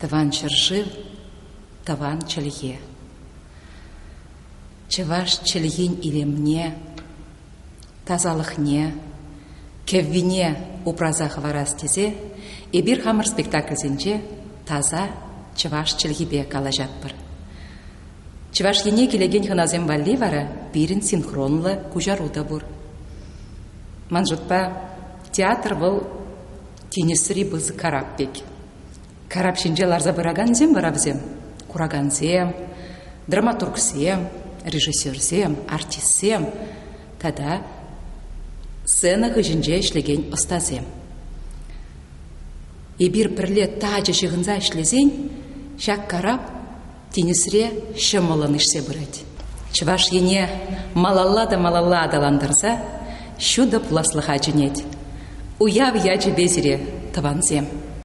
Тӑван ҫӗршыв, тӑван чӗлхе. Чӑваш чӗлхин илемне, тасалӑхне, кӗввине упраса хӑварас тесе эпир хамӑр спектакльсенче таса чӑваш чӗлхипе калаҫатпӑр. Чӑваш Ене килекен хӑнасем валли вара пирӗн синхронлӑ куҫару та пур. Ман шутпа, театр вӑл тинӗсри пысӑк карап пек. Карап ҫинче ларса пыракансем вара вӗсем куракансем, драматургсем, режиссерсем, артистсем тата сцена хыҫӗнче ӗҫлекен ӑстасем. Эпир пӗрле тачӑ ҫыхӑнса ӗҫлесен ҫак карап тинӗсре ҫӑмӑллӑн ишсе пырать. Чӑваш Ене малалла та малалла аталантарса ҫутӑ пуласлӑха чӗнет. Уяв ячӗпе сире, тӑвансем!